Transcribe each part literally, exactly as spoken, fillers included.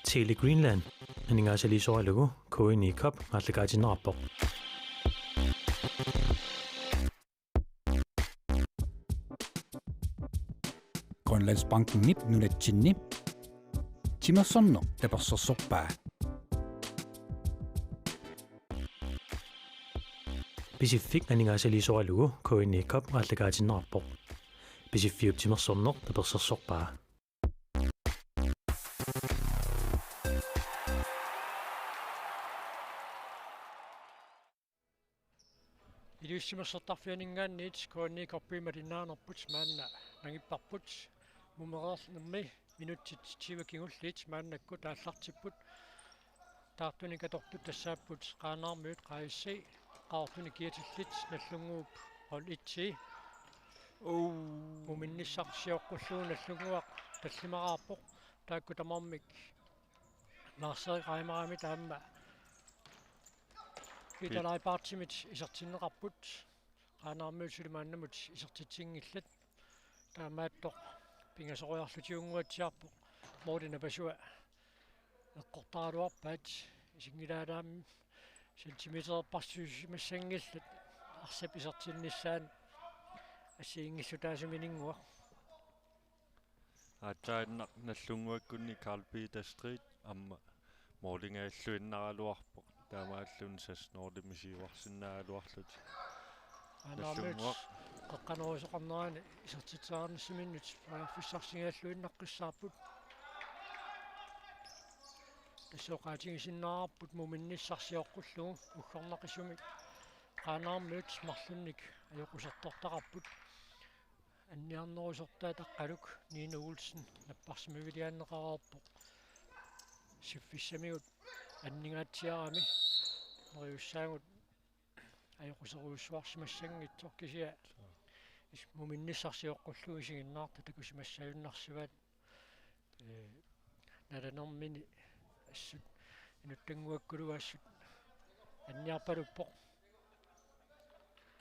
Tele Greenland aningaasaliisoralugu K N I Cup aallakaatinneqarpoq. Grønlandsbankenip nunatsinni timersorneq tapersersorpaa. Pisiffik aningaasaliisoralugu K N I Cup aallakaatinneqarpoq. Pisiffiup timersorneq tapersersorpaa. Ilulissat timersortarfianinngaanniit K N I Cup-imi malinnaanerput maanna nangipparput. Mumereernermi minutsit tyve kingulliit maannakkut aallartipput. Taartunik atortut tassaapput Qaanaarmiut Q S C, Qaqortumi kiatillit Nagdlunguup hold et-i. Uu. Muminnissaq sioqqullugu Nagdlunguaq tallimaraarpoq. Taakku tamarmik Lars-Erik Reimerimit aamma Peter Leibartsimit isertinneqarput. Qaanaarmiut suli maannamut isertitsinngillat. Taamaattoq pingasoriarlutiunnguatsiarpoq. Målip napasua eqqortaraluarpaat, isinngilaalaammi centimetererpassuusimassanngillat arsap isertinnissaanut assigiinngissutaasumininnguaq. Aatsaannaq Nagdlunguakkunni Karl Peter Street aamma målingajalluinnaraluarpoq. Taamaalilluni seks nul-imik siuarsinnaagaluarlutik. Qaanaarmiut Nagdlunguaq qeqqanoorusoqarnerani isertitseriarnissaminnut periarfissarsigalluinnaqqissaarput. Tassa oqaatigisinnaavarput muminnissaq sioqqullugu uggornaqisumik Qaanaarmiut marlunnik ajoqusertortaqarput. Anniarnerusortaat Aqqaluk Nino Olsen napparsimmaviliaanneqareerpoq. Siffissamigut anningaatsiarami neriussaagut ajoquserujussuarsimassanngitsoq, kisianni is-, muminnissaq sioqqullugu isiginnaartut takusimassagunarsivaat. Ee, nalanermini assut inuttannguakkuluup assut anniarpaluppoq.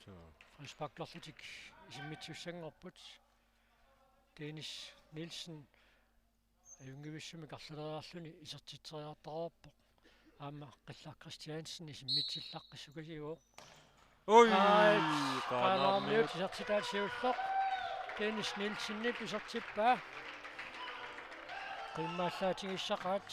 Suu. Frisparkerlutik isimmitsussanngorput. Dennis Nielsen ajunngivissumik arlaleriarluni isertitseriartareerpoq. Aamma Qillaq Christiansen isimmitsillaqqissukasiuvoq. Ui, Ait, Qaanaarmiut. Qaanaarmiut isertitaat siulleq. Dennis Nielsenip isertippaa. Qimmaallaatigisaqaat.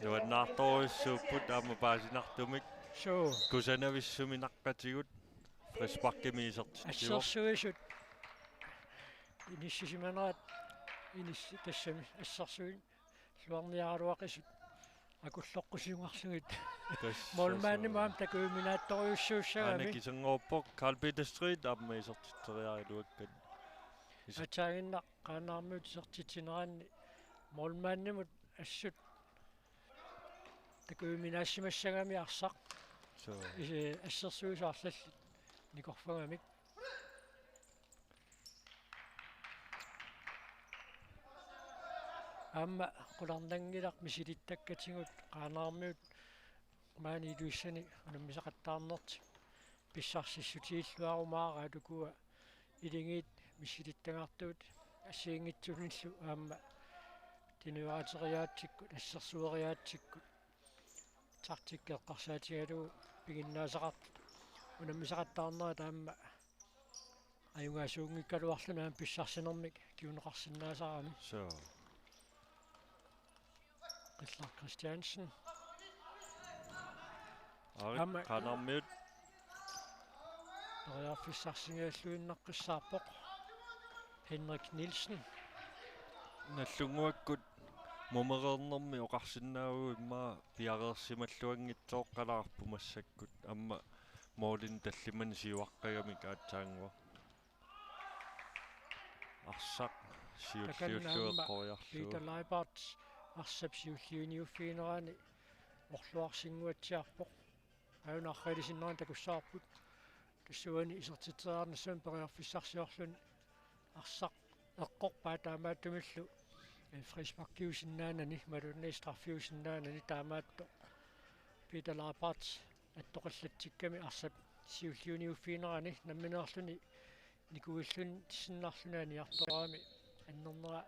Nuannaartorujussuupput aamma paasinartumik. Suu. Kusanavissumik naqqatigut. Frisparkimik isertitsivoq. Assersuisut. Inissisimanerat inissi-, tassami assersuisulluarniaraluaqisut akulloqqusiungarlugit. Tassa målmandimut aamma takujuminaattorujussuussagami. Aana kiserngoorpoq Karl Peter Street aamma isertitseriaraluakkat. Iser- Aatsaannguaq Qaanaarmiut isertitsineranni målmandimut assut takujuminaassimassagami arsaq. Suu. Isi-, assersuisut arlallit nikorfagamik. Aamma qularnanngilaq misilittakkatigut Qaanaarmiut maani Ilulissani unammisaqattaarnertik pissarsissutilluarumaaraat, ukua iligiit misilittagartuut assigiinngitsunillu aamma tunioraateriaatsikkut, assersueriaatsikkut taktikki eqqarsaatigalugu piginnaasaqartut unammisaqattaarnerat aamma ajugaasuunngikkaluarluni aamma pissarsinermik kinguneqarsinnaasarami. Suu. Qillaq Christiansen. Arit aamma Qaanaarmiut. Periarfissarsigalluinnaqqissaarpoq Henrik Nielsen. Nagdlunguakkut mumereernermi oqarsinnaavugut immaqa piareersimalluanngitsooqqalaarpoq massakkut. Aamma målinik tallimanik siuaqqagamik aatsaannguaq. Arsaq siulliullugu eqqoriarlugu. Peter Leibart arsap siulliuniuffiginerani orluarsinnguatsiarpoq. Aajuna arralisinnerani takussavarput. Tassuuna isertitseriarnissamut periarfissarsiorluni arsaq eqqorpaa taamaattumillu, eh, frisparkiusinnaanani, imaluunniit straffiusinnaanani taamaattoq. Peter Leibart attoqallatsikkami arsap siulliuniuffiginerani nammineerluni nikuilluinnarluni aniartorami annernera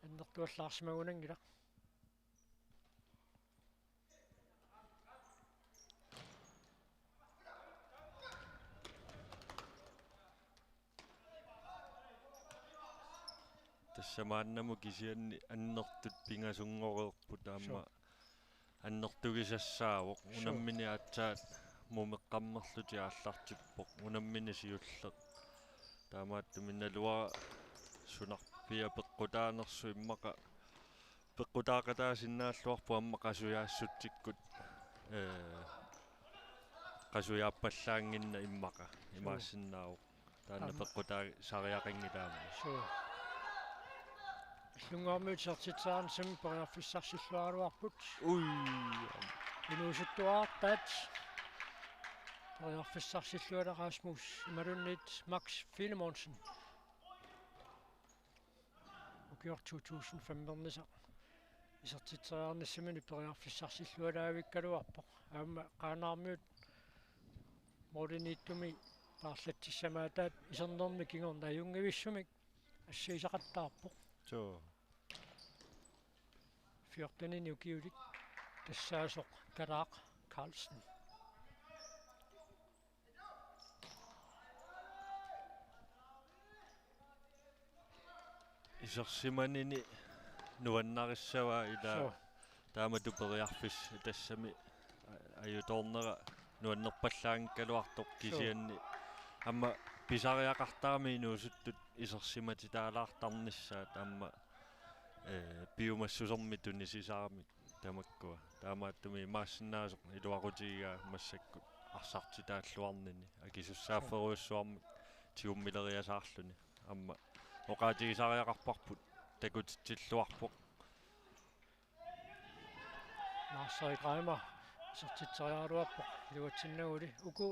annertuallaarsimagunanngilaq. Tassa maannamut kisianni annertut pingasunngorput aamma. Sure. Annertugisassaavoq. Sure. Unammineq aatsaat mumeqqammerlutik aallartippoq. Unammineq siulleq. Taamaattumik naluara sunarpiaq peqqutaanersoq immaqa. Peqqutaaqataasinnaalluarpoq aamma qasujaassitsikkut. Ee, qasujaapallaannginnami immaqa. Sure. Imaassinnaavoq. Taanna aamma peqqutaasariaqanngilaq aamma. Suu. Illunnguarmiut isertitseriarnissamut periarfissarsilluaraluarput. Ui. Inuusuttuartaat. Periarfissarsilluarluni Rasmus imaluunniit Max Filemonsen. Ukioq to tusind fem-ernisaq isertitseriarnissamini periarfissarsilluarlaavikkaluarpoq. Aamma Qaanaarmiut målimiittumi paarlatsissamaataat isernermi kingorna ajunngivissumik assigisaqattaarpoq. Suu. Fjorten-inik ukiulik tassaasoq Kalaaq Carlsen. Isersimanini nuannarissavaa ilaa. Suu. Taamatut periarfissaq tassami a-, ajutoornera nuannerpallaanngikkaluartoq. Suu. Kisianni aamma pisariaqartarami inuusuttut isersimatitaalaartarnissaat aamma, ee, piumassusermik tunisisaramik. Tamakkua. Taamaattumik imaassinnaasoq iluaqutigigaa massakkut arsartitaalluarnini. Akisussaafferujussuarmik tigummileriasaarluni. Aamma oqaatigisariaqarparput takutitsilluarpoq. Lars-Erik Reimer isertitseriaraluarpoq iluatsinnaguli. Uku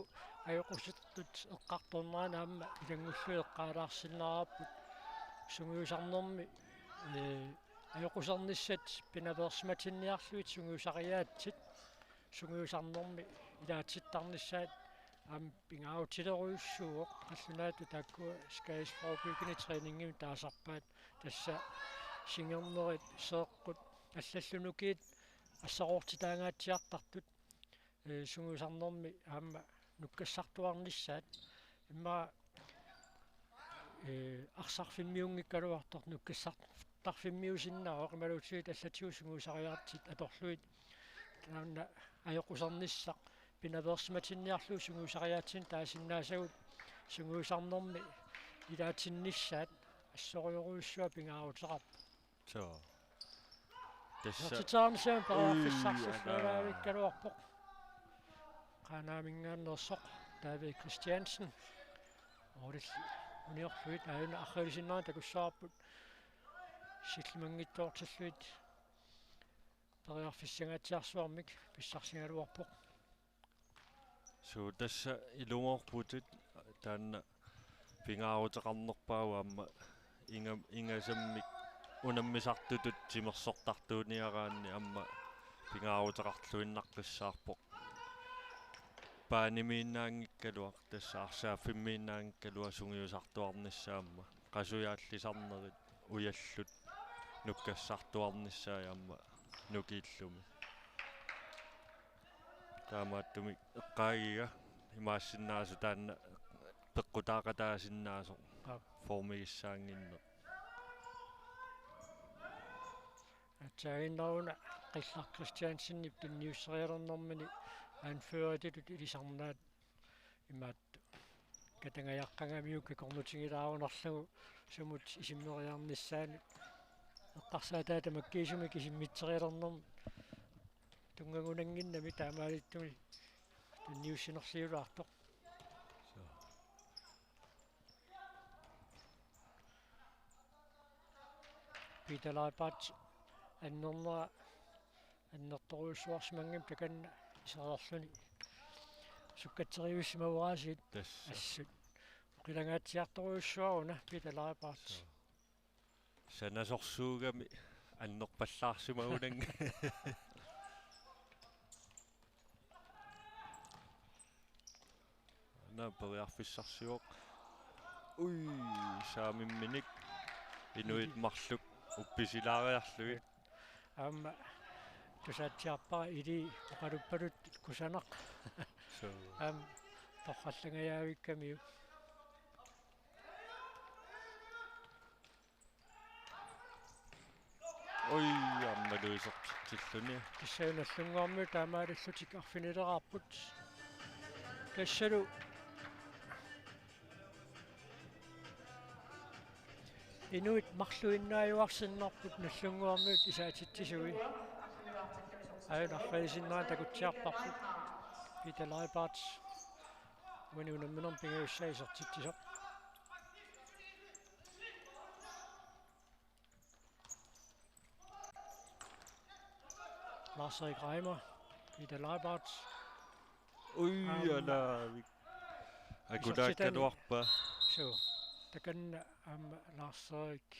ajoqusertut eqqartornerani aamma ilanngullugit eqqaalaarsinnaavarput. Sungiusarnermi, ee, ajoqusernissat pinaveersimatinniarlugit sungiusariaatsit, sungiusarnermi ilaatittarnissaat aamma pingaarutilerujussuuvoq. Qallunaatut taakkua skadesforebyggende træningimik taasarpaat, tassa singernerit, seeqqut, allallu nukiit assaroortitaangaatsiartartut. Ee, sungiusarnermi aamma nukkassartuarnissaat. Immaqa, ee, arsarfimmiunngikkaluartoq nukkassartarfimmiusinnaavoq imaluunniit allatigut sungiusariaatsit atorlugit. Taanna ajoqusernissaq pinaveersimatinniarlugu sungiusariaatsinik taasinnaasagut sungiusarnermi ilaatinnissaat assorujorujussuaq pingaaruteqarpoq. Suu. Tassa. Isertitseriarnissamut periarfissarsilluarlaavikkaluarpoq. Qaanaaminngaanneersoq David Christiansen. Målilli uniorlugit aajuna arriilisinnaaneq takussavarput. Sillimanngitsoortillugit periarfissangaatsiarsuarmik pissarsigaluarpoq. Suu, tassa ilumoorputit taanna pingaaruteqarnerpaavoq aamma inga-, ingasammik unammisartutut timersortartuuniaraanni aamma pingaaruteqarluinnaqqissaarpoq. Paanimiinnaanngikkaluaq tassa arsaaffimmiinnaanngikkaluaq sungiusartuarnissaat aamma. Qasujaallisarnerit ujallut nukkassartuarnissaat aamma nukiillumi. Taamaattumik eqqaagiga imaassinnaasoq taanna peqqutaaqataasinnaasoq. Aap. Formigissaannginneq. Aatsaannguaq una Qillaq Christiansenip tunniusserialernermini anføreritut ilisarnaat imaattoq. Katangajaqqagamiuk akornutigilaarunarlugu sumut isimmeriarnissaanut. Eqqarsaataat tamakkiisumik isimmitserialernermut tunngagunannginnami taamaaliortumik tunniussinerliulaartoq. Suu. Peter Leibert annernera annertorujussuarsimanngimmat takanna isereerluni. Sukkatserivissimavoq aasiit. Tassa. Assut. Oqilangaatsiartorujussuaq una Peter Leibert. Suu. Sanasorsuugami annerpallaarsimagunannga. Una periarfissarsivoq. Ui, saamimminik. Inuit marluk. uppisilaariarlugit. Aamma tusaatsiarpara ili oqaluppaluttoq kusanaq. Suu. Aamma torrallangajaavikkamiuk. Oj, aammalu isertitsilluni. Kisianni Nallunnguarmiut taamaalillutik arfinileraarput. Tassalu inuit marluinnaajuarsinnarput Nallunnguarmiut isaatitsisui. Aajuna arfinisinnaanera takutsiarparput. Peter Leibarth uani unamminermi pingajussaa isertitsisoq. Lars-Erik Reimer, Peter Leibarth. Ui, aamma alaavik. Akulaakkaluarpa. Suu. Takanna aamma Lars-Erik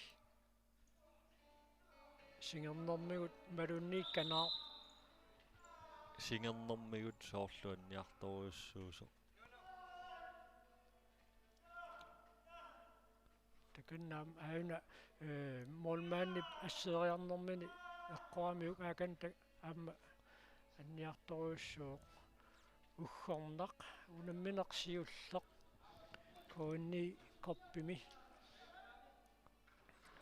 singernermigut imaluunniit kanaaq. Singernermigut soorlu anniartorujussuusoq. Takanna aamma aajuna, eh, målmandip asseeriarnermini eqqoramiuk aakani ta-, aamma anniartorujussuuvoq. Uggornaq, unammineq siulleq, K N I Cupimi.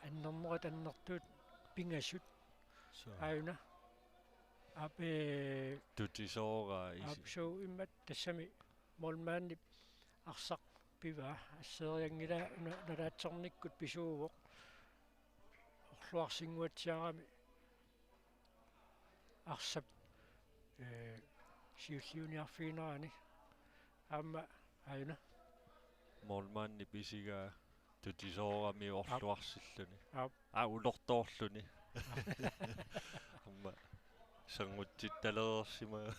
Annernerit annertuut pingasut. Suu. Aajuna. Aap, eh, tutisooraa isi. Aap, suu, imaattoq tassami målmandip arsaq pivaa. Asseerianngilaa una nalaatsornikkut pisuuvoq. Orluarsinnguatsiarami arsap, eh, siulliuniarfiginerani. Aamma aajuna. Målmandip isigaa tutisoorami orluarsilluni. Aap. Aa, ullortoorluni. Aamma sangutsittalereersimagu.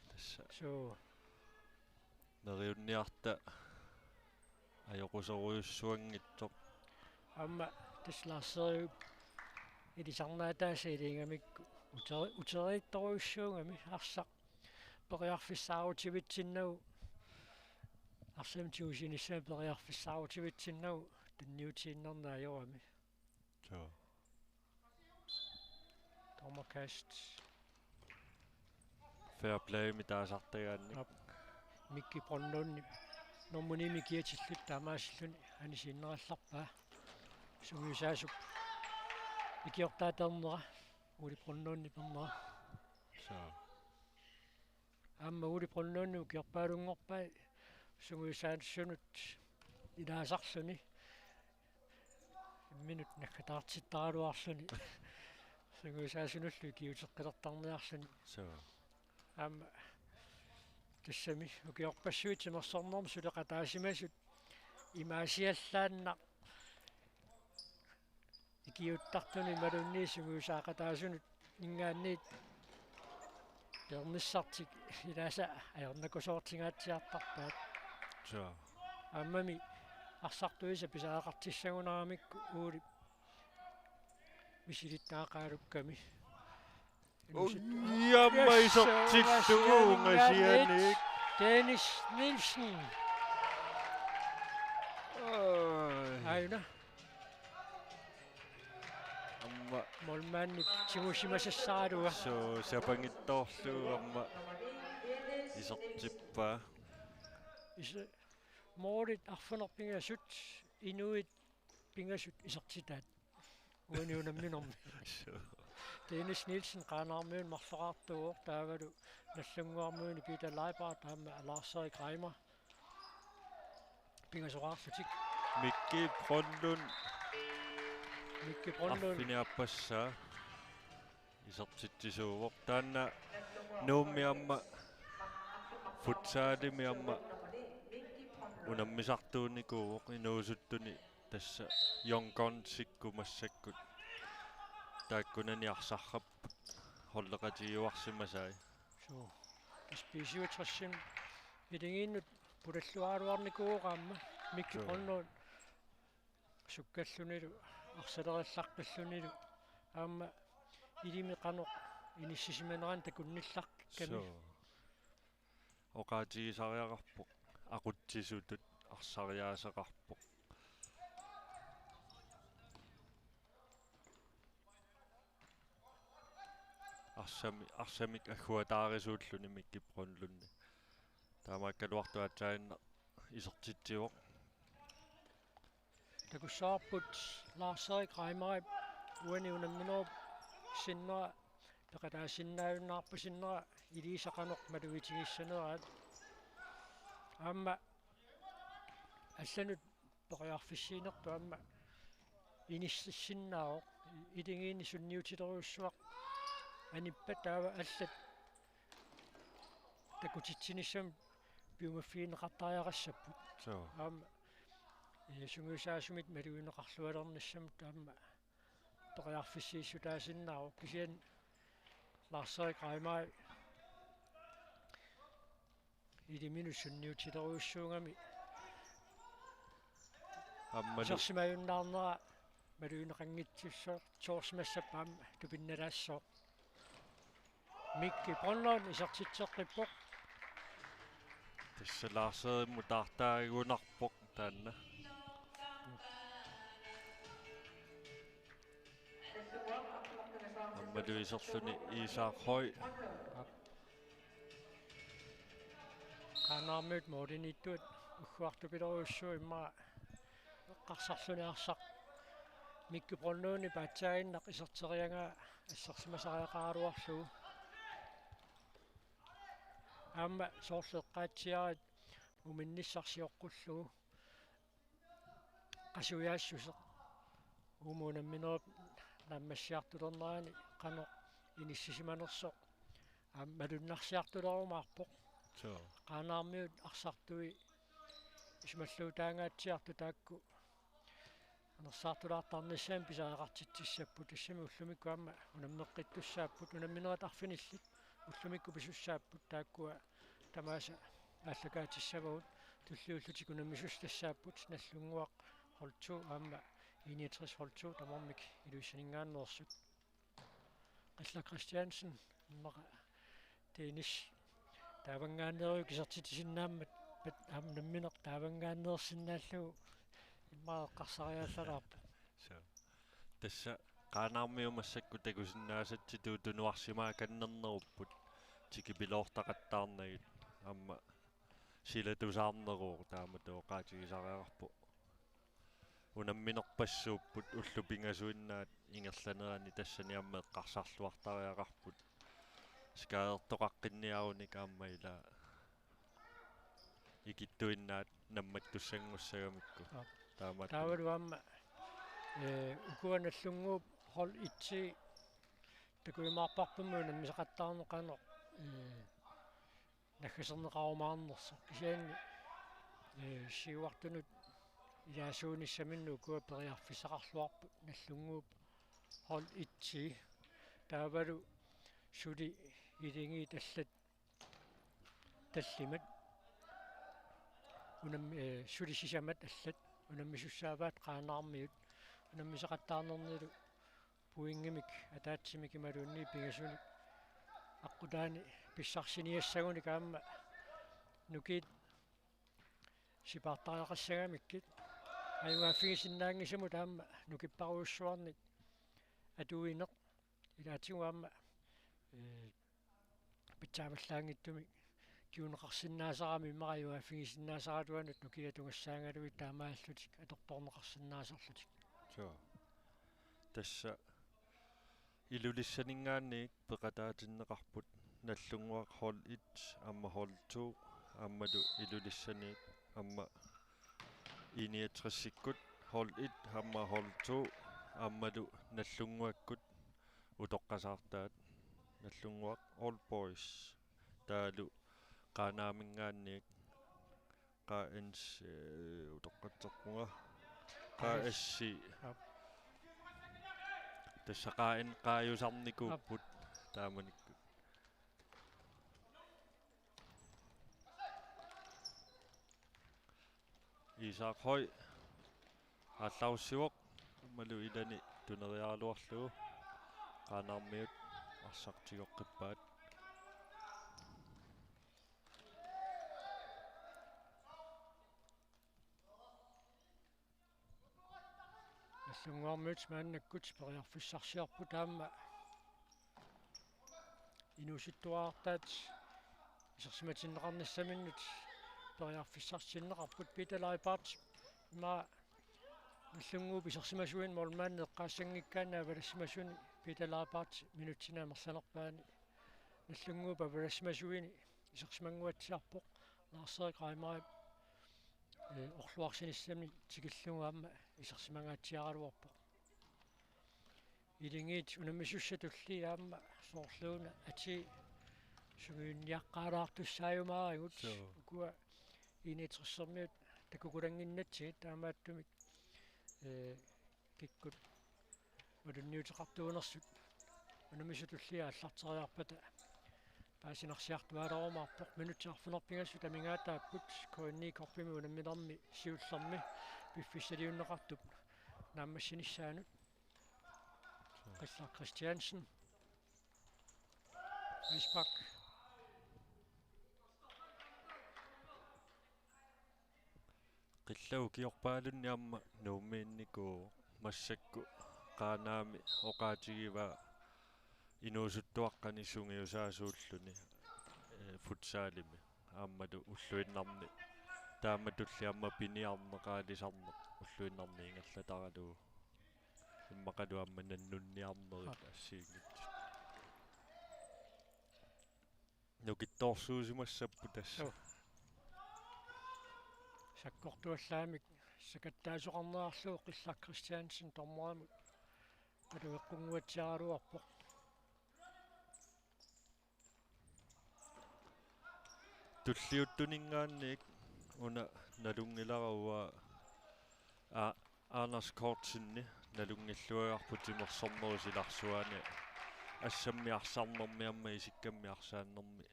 Tassa. Suu. Neriunniarta ajoquserujussuanngitsoq. Aamma tassa Lars-Erik ilisarnaataasa iligamikku uter-, uteriittorujussuugami arsaq periarfissaarutivitsinnagit, arsamik tigusinissamik periarfissaarutivitsinnagit tunniutiinnarneq ajorami. Joo. Dommerkast. Fair play-mik taasartagaanni. Aap. Mikki Brønlund, nummer ni-mik kiatillit taamaasilluni anisiinnerallarpaa. Sungiusaasup ikiortaa peernera, Ole Brønlundip peernera. Suu. Aamma Ole Brønlund ukiorpaalunngorpai sungiusaasunut ilaasarluni. Imminut naggataartittaraluarluni. Sungiusaasunullu ikiuuteqqilertarniarluni. Suu. Aamma tassami ukiorpassuit timersornermi suleqataasimasut imaasiallaannaq ikiuuttartunut imaluunniit sungiusaaqataasunut ingaanniit peernissartik ilaasa ajornakusoortingaatsiartarpaat. Suu. Aammami arsartuisa pisariaqartissagunaramikku Ole misilittagaqalukkami. Ui, aamma isertillugu ungasianik. Dennis Nielsen. Ai. Aajuna. Aamma. Målmandip tigusimasassaraluaa. Suu, sapanngitsoorlugu aamma isertippaa. Is-, målit arfineq-pingasut, inuit pingasut isertitaat. Uani unamminermi. Suu. Dennis Nielsen Qaanaarmiunut marloraartuuvoq, taavalu Nallunnguarmiuni Peter Leibarth aamma Lars-Erik Reimer pingasoraarlutik. Mikki Brønlund. Mikki Brønlund. Arfiniappassaa isertitsisuuvoq. Taanna Nuummi aamma futsalimi aamma unammisartuunikuuvoq inuusuttuni, tassa Young Gunsikkut massakkut. Taakkunani arsarput holdeqatigiuarsimasai. Suu. S P syvogtresimi iligiinnut pulalluaraluarnikuuvoq aamma Mikki Brønlund. Sukkallunilu, arsalerillaqqillunilu, aamma ilimi qanoq inissisimanerani takunnillaqqikkamik. Suu. Oqaatigisariaqarpoq, aqutsisutut arsariaaseqarpoq. arsami-, arsamik agguataarisuulluni Mikki Brønlund. Taamaakkaluartoq aatsaannaq isertitsivoq. Takussavarput Lars-Erik Reimerip uani unamminerup sinnera peqataasinnaajunnaarpasinnera iliisa qanoq malugitigissanneraat. Aamma allanut periarfissiinertut aamma inissinnaavoq, iligiinni sunniutilerujussuaq anippat taava allat takutitsinissamut piumaffigineqartariaqassapput. Suu. Aamma, eh, sungiusaasumit malugineqarlualernissamut aamma periarfissiissutaasinnaavoq, kisianni Lars-Erik Reimer iliminut sunniutilerujussuugami. Aammalu isersimajunnaarnera malugineqanngitsoorsimassappat aamma tupinnalaassaaq. Mikki Brønlund isertitseqqippoq. Tassa Lars-Erimut taartaagunarpoq taanna. Aammalu iserluni Isak Høy. Qaanaarmiut mooriniittut ugguartupilerujussuuvoq immaqa eqqarsarluni arsaq Mikki Brønlundip paatsaaginnaq iserteriagaa assersimasariaqaraluarlugu. Aamma soorlu eqqaatsiarit uminnissaq sioqqullugu qasujaassuseq. Uuma unamminerup naammassiartulernerani qanoq inissisimanersoq aamma malunnarsiartulerumaarpoq. Suu. Qaanaarmiut arsartui isumalluutaangaatsiartut taakku anersaartulaartarnissaannik pisariaqartitsissapput, tassami ullumikkut aamma unammeqqittussaapput, unamminerit arfinillit ullumikkut pisussaapput, taakkua tamaasa aallakaatissavagut. Tulliullutik unammisussat tassaapput Nagdlunguaq hold to aamma I niogtres hold to tamarmik Ilulissaninngaanneersut. Qillaq Christiansen, immaqa Dennis, taavanngaanneerujuk isertitsisinnaammat, pat aamma nammineq taavanngaanneersinnaallugu immaqa eqqarsariaallalaarpoq. Suu. Tassa Qaanaarmiut massakkut takusinnaasatsitut tunuarsimaakannernerupput, tikipiloortaqattaarnagit aamma silatusaarneruvoq, taamatut oqaatigisariaqarpoq. Unamminerpassuupput ullut pingasuinnaat ingerlaneranni, tassani aamma eqqarsarluartariaqarput skadertoqaqqinniarunik aamma ila ikittuinnaat nammattussanngussagamikkut. Aap. Taamaattumik. Taavalu aamma, eh, ukua Nagdlunguup hold et takujumaarparput unammisaqattaarneq qanoq, eh, naggaserneqarumaarnersoq. Kisianni, eh, siuartunut ilaasuunissaminnut ukua periarfissaqarluarput Nagdlunguup hold et. Taavalu suli iligiit allat tallimat unam-, eh, suli sisamat allat unammisussaavaat Qaanaarmiut, unammisaqattaarnernilu pointimik ataatsimik imaluunniit pingasunik aqqutaani pissarsiniassagunik aamma nukiit sipaartariaqassagamikkit. Ajugaaffigisinnaanngisamut aamma nukipparujussuarnik atuineq ilaatigut aamma, eh, pitsaavallaanngitsumik kinguneqarsinnaasarami immaqa ajugaaffigisinnaasaratuanut nukiit atugassaagaluit taamaallutik atortorneqarsinnaasarlutik. Suu. Tassa Ilulissaninngaanniit peqataatinneqarput Nagdlunguaq hold et aamma hold to aammalu Ilulissaniit aamma I niogtresikkut hold et aamma hold to aammalu Nagdlunguakkut utoqqasaartaat Nagdlunguaq Old Boys, taavalu Qaanaaminngaanniit Q N C, eh, utoqqatserpunga. Q S C. Aap. Tassa Q N Q-jusarnikuupput. Aap. Taamanikkut. Isak Høy aallarussivoq, aammalu ilani tuneriaraluarlugu Qaanaarmiut arsaq tigoqqippaat. Nagdlunguarmiut maannakkut periarfissarsiorput aamma inuusuttuartaat isersimatinneqarnissaminnut periarfissarsitinneqarput. Peter Leibartip ima Nagdlunguup isersimasuini målmandip eqqaassanngikkaanni avalassimasuni Peter Leibartip minutsini amerlanerpaani Nagdlunguup avalassimasuini isersimannguatsiarpoq. Lars-Erik Reimerip, eh, orluarsinissami tikillugu aamma isersimangaatsiaraluarpoq. Ilingiit unammisussat tulliit aamma soorluuna atii sungiunniaqqaalaartussaajumaarigut. Suu. Ukua I niogtresermiut takukulannginnatsigit taamaattumik, eh, kikkut malunniuteqartuunersut unammisut tulliit aallarteriarpata paasinarsiartuaalerumaarpoq. Minutsit arfineq-pingasut amigaataapput, K N I-korpimi unamminermi siullermi piffissaliunneqartup naammassinissaanut. Qillaq Christiansen. Frispark. Qillat ukiorpaalunni aamma Nuummiinnikuuvoq, massakkut Qaanaami oqaatigivaa inuusuttuaqqani sungiusaasuulluni, eh, futsalimi. Aammalu ulluinnarni taamatulli aamma piniarneq aalisarneq ulluinnarni ingerlataralugu. Immaqalu aamma nannunniarnerit assigiinngitsut. Nukittoorsuusimassapput tassa. Joo. Sakkortuallaamik sakattaasoqarnerarlugu Qillaq Christiansen dommerimut atueqqunnguatsiaraluarpoq. Tulliuttuninngaanniit una nalunngilara uanga A-, Anders Kortsen nalunngilluagarput timersornerup silarsuani assammik arsarnermi aamma isikkamik arsaannermi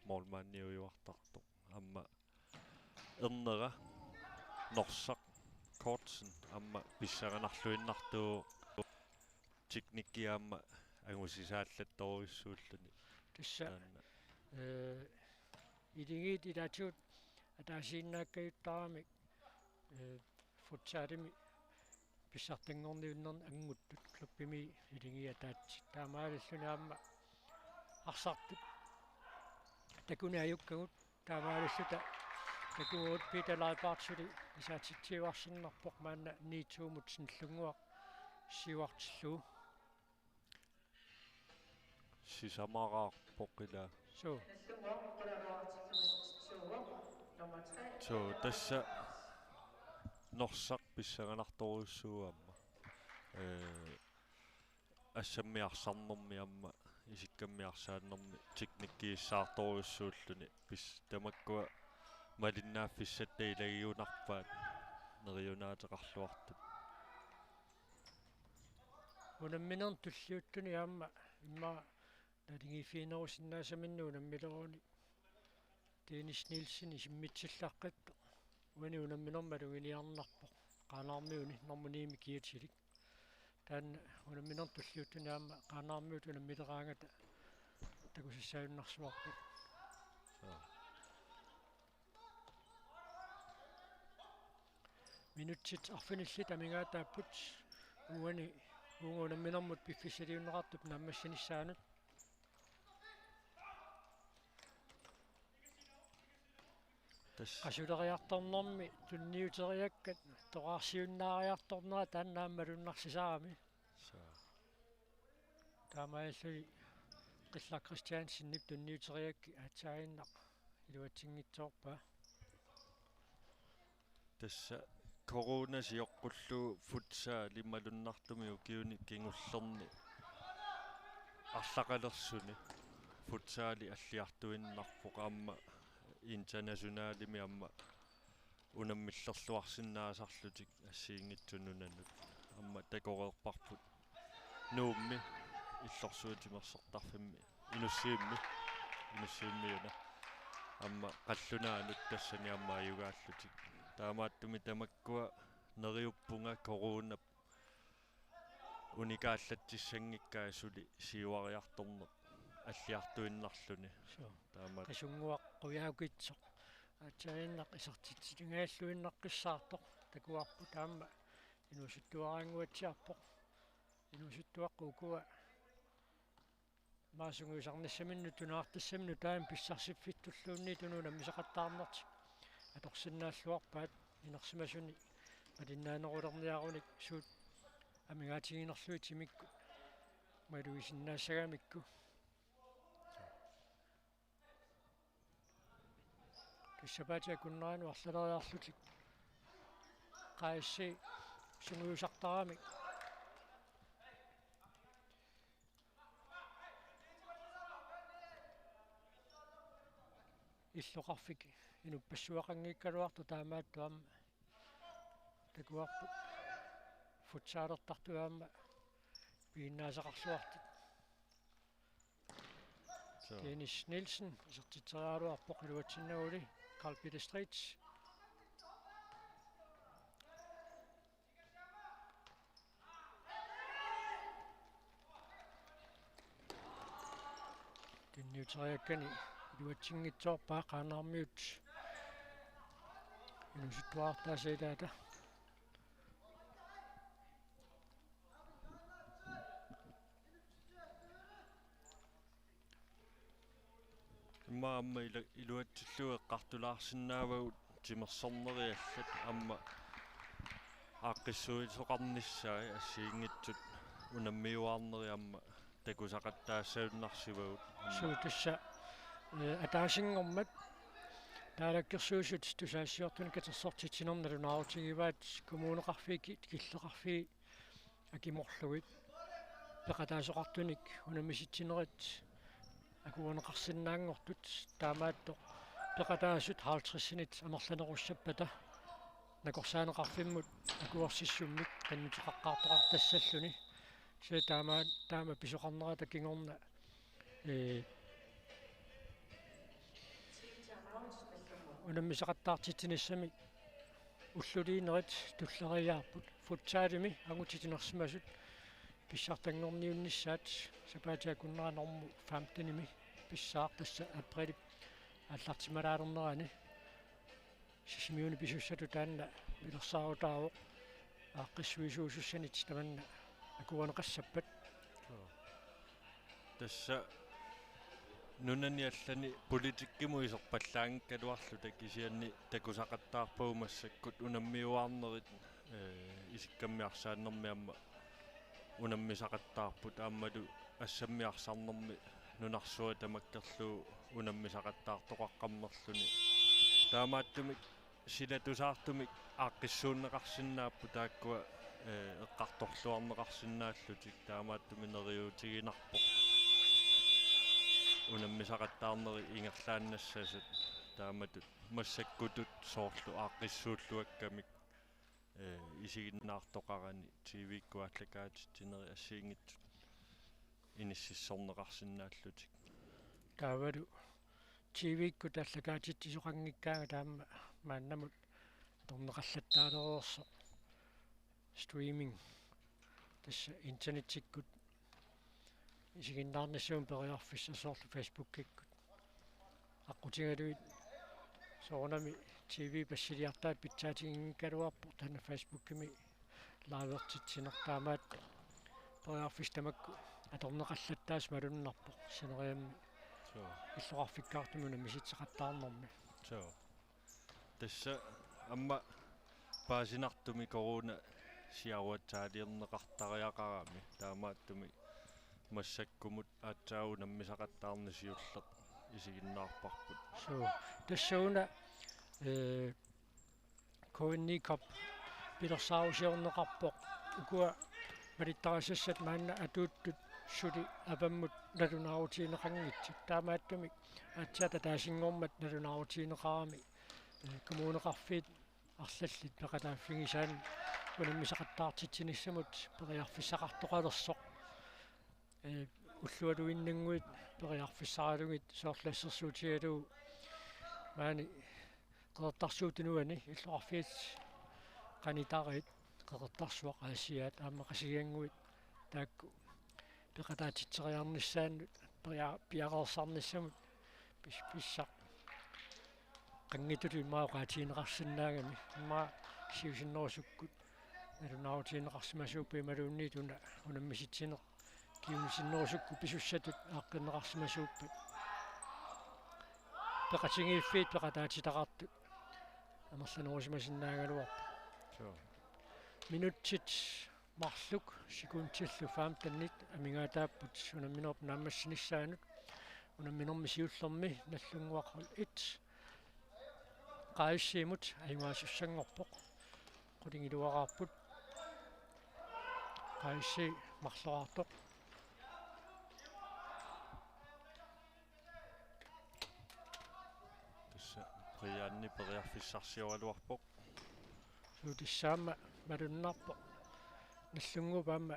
målmandiujuartartoq. Aamma ernera Norsaq Kortsen aamma pissanganarluinnartuuvoq, teknikki aamma angusisaallattorujussuulluni. Tassa, taanna, eh, Ilingiit ilaatigut ataasiinnaakkajuttarami, eh, futsalimi pissartanngorniunnerni anguttut klubbimi Ilingiit ataatsit. Taamaalilluni aamma arsartut takuneq ajukkagut. Taamaalilluta takuagut Peter Leibartip suli isaatitsiuarsinnarpoq, maanna ni to-mut Nagdlunguaq siuartillugu. Sisamaraarpoq ila. Suu. Suu, tassa Norsaq pissanganartorujussuuvoq aamma. Eh, assammik arsarnermi aamma isikkamik arsaannermi teknikkiissaartorujussuulluni. Pis-, tamakkua malinnaaffissatta ilagigunarpaat neriunaateqarluartut. Unamminermi tulliuttuni aamma immaqa naligiiffiginerusinnaasaminnut unammileruni Dennis Nielsen isimmitsillaqqippoq. Uani unamminermi maluginiarnarpoq. Qaanaarmiuni normu ni-mi kiatilik. Taanna unamminermi tulliuttuni aamma Qaanaarmiut unammileraangata takusassaajunnaarsuarput. Suu. Minutsit arfinillit amigaataapput. Uani uunga unamminermut piffissaliunneqartup naammassinissaanut. Tassa. Qasuleriartornermi tunniuteriakkat toqqarsiunnaariartornera taanna aamma malunnarsisarami. Suu. Taamaalilluni Qillaq Christiansenip tunniuteriakkit aatsaannaq iluatsinngitsoorpaa. Tassa corona sioqqullugu futsali malunnartumik ukiuni kingullerni arlaqalersuni futsali alliartuinnarpoq, aamma internationalimi aamma unammillerluarsinnaasarlutik assigiinngitsut nunanut. Aamma takoreerparput Nuummi, illorsuit timersortarfimmi, Inussivimmi, Inussivimmiuna. Aamma qallunaanut tassani aamma ajugaallutik. Taamaattumik tamakkua neriuppunga coronap unikaallatsissanngikkaa suli siuariartorneq alliartuinnarluni. Suu. Taamaat. Qasunnguaq Qujaukitsoq aatsaannaq isertitsitsingajalluinnaqqissaartoq takuarput, aamma inuusuttuaraannguatsiarpoq. Inuusuttuaqqat ukua Masungiusarnissaminnut tunaartassaminut taanna pissarsiffitsulluunniit unammisaqattaarnertik atorsinnaalluarpaat inersimasuni malinnaanerulerniarunik suut amigaatiginerlugit timikkut malugisinnaassagamikku. Tassa sapaatip akunneranut arlaleriarlutik Q S C sungiusartaramik. Illoqarfik inuppassuaqanngikkaluartoq taamaattoq aamma takuarput futsalertartut aamma piginnaasaqarluartut. Suu. Dennis Nielsen isertitseriaraluarpoq iluatsinnaguli Carl Peter Street. Tunniuteriakkani iluatsinngitsoorpaa Qaanaarmiut inuusuttuarartaasa ilaata. Immaqa aamma ila-, iluatsillugu eqqartulaarsinnaavagut timersorneri allat aamma aaqqissuisoqarnissaat assigiinngitsut unammiuaarneri aamma takusaqattaassagunarsivagut. Suu, tassa, eh, ataasinngormat Naalakkersuisut tusagassiortunik katersortitsinermi nalunaarutigivaat kommuneqarfiit ki-, killeqarfiit akimorlugit peqataasoqartunik unammisitsinerit akuerineqarsinnaanngortut, taamaattoq peqataasut halvtredsinit amerlanerussappata nakorsaaneqarfimmut akuersissummik qinnuteqaqqaartoqartassalluni. Kisianni taama, taama pisoqarnerata kingorna, ee, unammisaqattaartitsinissamik ulluliinerit tulleriiaarput. Futsalimi angutit inersimasut pissartanngorniunnissaat sapaatip akunnera normu femtenimi pissaaq, tassa aprilip aallartimalaalernerani. Sisimiuni pisussatut taanna pilersaarutaavoq aaqqissuisuusussanit tamanna akuerineqassappat. Suu. Tassa nunani allani politikkimut iserpallaanngikkaluarluta kisianni takusaqattaarpagut massakkut unammiuaarnerit, eh, isikkammi arsaannermi aamma unammisaqattaarput aammalu assammi arsarnermi nunarsuaq tamakkerlugu unammisaqattaartoqaqqammerluni. Taamaattumik silatusaartumik aaqqissuunneqarsinnaapput taakkua, eh, eqqartorluarneqarsinnaallutik, taamaattumik neriuutiginarpoq unammisaqattaarneri ingerlaannassasut taamatut massakkutut soorlu aaqqissuulluakkamik, eh, isiginnaartoqarani T V-kkut aallakaatitsinerit assigiinngitsut inississorneqarsinnaallutik. Taavalu T V-kkut aallakaatitsisoqanngikkaangat taama maannamut atorneqallattaalereersoq, streaming, tassa internettikkut isiginnaarnissamut periarfissaq, soorlu Facebookikkut aqqutigalugit. Soorunami T V passiliartaat pitsaatiginngikkaluarpoq taanna Facebookimi livertitsineq, taamaattoq periarfissat tamakku atorneqallattaasut malunnarpoq sineriammi. Suu. Illoqarfikkaartumik unammisitseqattaarnermi. Suu. Tassa aamma paasinartumik corona siaruatsaaliorneqartariaqarami, taamaattumik massakkumut aatsaat unammisaqattaarneq siulleq isiginnaarparput. Suu, tassuuna, eh, K N I Cup pilersaarusiorneqarpoq, ukua malittarisassat maanna atuuttut suli avammut nalunaarutigineqanngitsut. Taamaattumik aatsaat ataasinngormat nalunaarutigineqarami, eh, kommuneqarfiit arlallit peqataaffigisaannut unammisaqattaartitsinissamut periarfissaqartoqalersoq. Ee, ullualuinnannguit periarfissaralugit, soorlu assersuutigalugu maani Qeqertarsuup Tunuani illoqarfiit qanitariit, Qeqertarsuaq, Aasiaat aamma Qasigiannguit, taakku peqataatitseriarnissaannut peria-, piareersarnissamut pis-, pissaq qanngitsullu immaqa oqaatigineqarsinnaagami, immaqa siusinnerusukkut nalunaarutigineqarsimasuupput imaluunniit una unammisitsineq Iumisinnerusukkut pisussatut aaqqinneqarsimasuuppat. Peqatigiiffiit peqataatitaqartut amerlanerusimasinnaagaluarput. Suu. Minutsit marluk sekundillu femtenit amigaataapput unamminerup naammassinissaanut. Unamminermi siullermi Nagdlunguaq hold et Q S C-mut ajugaasussanngorpoq. Qulingiluaqaarput. Q S C marloraartoq. Tassa Brianni periarfissarsioraluarpoq. Suu, tassa aamma malunnarpoq. Nagdlunguup aamma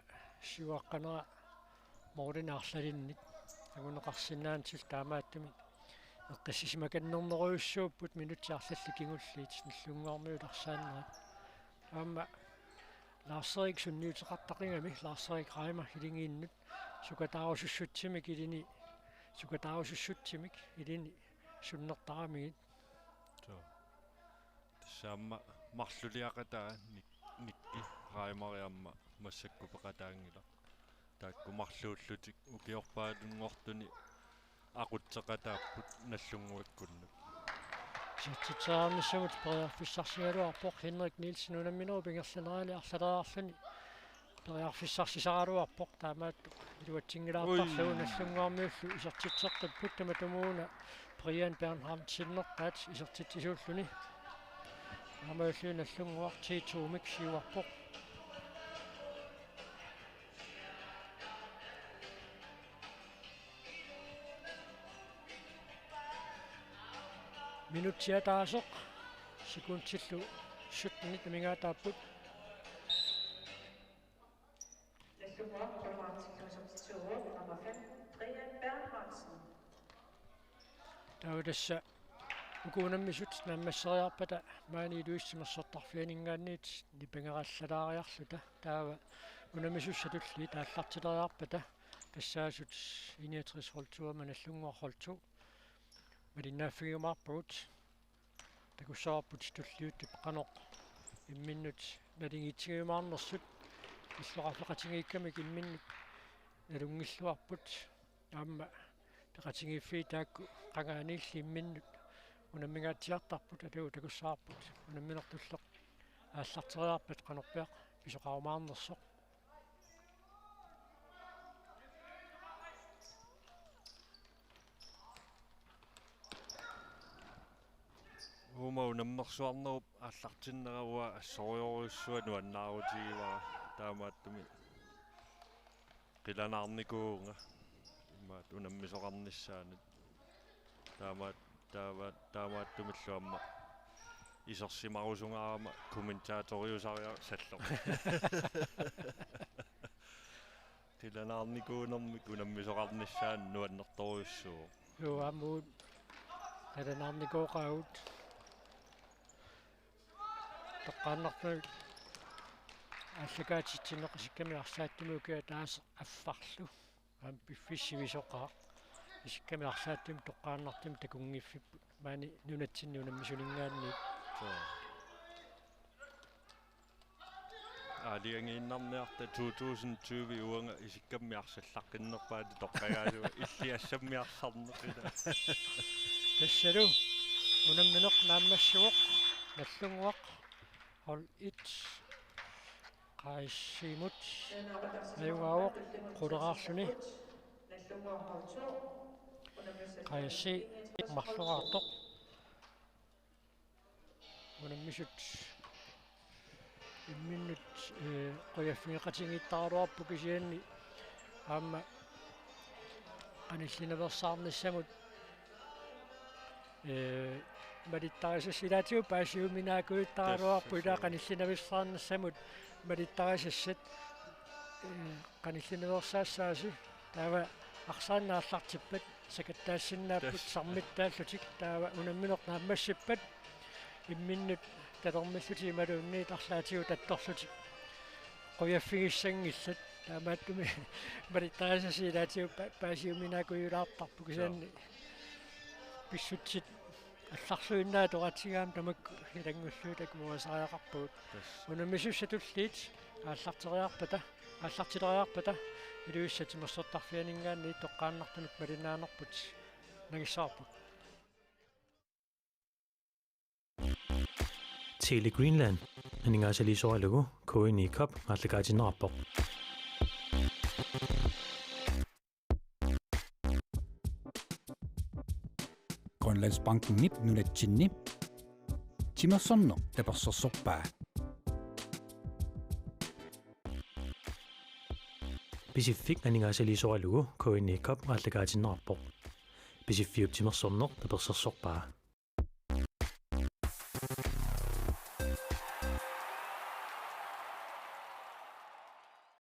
siuaqqanera moorinaarlalinnik anguneqarsinnaanngilaq, taamaattumik eqqissisimakannernerujussuupput minutsit arlallit kingulliit Nagdlunguarmiut arsaannerat. Aamma Lars-Erik sunniuteqartaqigami, Lars-Erik Reimer Iligiinnut sukataarusussutsimik ilini, sukataarusussutsimik ilini sunnertaramigit. Suu. Tassa aamma marluliaqataa Nik-, Nikki Reimer aamma massakkut peqataanngilaq. Taakku marluullutik ukiorpaalunngortuni aqutseqataapput Nagdlunguakkunnut. Isertitseriarnissamut periarfissarsigaluarpoq. Henrik Nielsen unamminerup ingerlanerani arlaleriarluni periarfissarsisaraluarpoq, taamaattoq iluatsinngilaartarlugu. Ui. Nagdlunguarmiullu isertitseqqipput, tamatumuuna Brian Bernhardsennertaat isertitsisuulluni. Taamaalilluni Nagdlunguaq T to-mik siuarpoq. Minutsit ataaseq sekundillu syttenit amigaataapput. Nagdlunguaq nummer femten, Brian Bernhardsen. Taava tassa uku unammisut naammasseriarpata maani Ilulissat Timersortarfianinngaanniit nipangerallalaariarluta, taava unammisussaatulli aallartileriarpata tassaasut I niogtres hold to aamma Nagdlunguaq hold to malinnaaffigiumaarpagut. Takussavarput tulliuttup qanoq imminnut naligiitsigiumaarnersut, illoqarfeqatigiikkamik imminnut nalunngilluarput. Aamma peqatigiiffiit taakku qangaaniilli imminnut unammingaatsiartarput, atagu takussavarput unamminertulleq aallarteriarpat qanorpiaq pisoqarumaarnersoq. Uuma unammersuarnerup aallartinnera uanga assorujussuaq nuannaarutigivara, taamaattumik qilanaarnikuuvunga imaattoq unammisoqarnissaanut. Taamaat-, taava-, taamaattumillu aamma isersimarusunga aamma kommentatoriusariaqarlugu. Qilanaarnikuunermik unammisoqarnissaanut nuannertorujussuuvoq. Joo, aamma uagut qilanaarnikooqaagut. Toqqaannartumik aallakaatitsineq Isikkamik Arsaattumik ukiup ataaseq affarlu. Aamma piffissaq sivisoqaaq. Isikkamik Arsaattumik toqqaannartumik takunngiffipput maani nunatsinni unammisuninngaanniit. Joo. Aalajangiinnarniarta to tusind tyve uanga Isikkammi arsallaqqinnerpaatut toqqagaasugut, illit assammi arsarneq ila. Tassalu unammineq naammassivoq, Nagdlunguaq hold et Q S C-mut ajugaavoq quleraarluni. Q S C marloraartoq. Unammisut imminnut, ee, qujaffigeqatigiittaraluarput, kisianni aamma qanillinaveersaarnissamut, ee, malittarisassat ilaatigut paasiuminaakujuttaraluarput. Tassa, ilaa, suu. Qanillinaveersaarnissamut malittarisassat, ee, qanillinaveersaassaasi, taava arsaanneq aallartippat sakattaasinnaapput. Tassa. Sarmittaallutik, taava unammineq naammassippat imminnut talermillutik imaluunniit arlaatigut attorlutik qujaffigissanngillat, taamaattumik malittarisassat ilaatigut pa-, paasiuminaakujulaartarput. Joo. Kisianni pissutsit allarluinnaat oqaatigaat tamakku ilanngullugu takuarisariaqarpagut. Tassa. Unammisussaatulliit aallarteriarpata Aallartileriarpata Ilulissat timersortarfianinngaanniit toqqaannartunut malinnaanerput nangissavarput. Tele Greenland aningaasaliisoralugu K N I Cup aallakaatinneqarpoq. Grønlandsbankenip nunatsinni timersorneq tapersersorpaa. Pisiffik aningaasaliisoralugu K N I Cup aallakaatinneqarpoq. Pisiffiup timersorneq tapersersorpaa.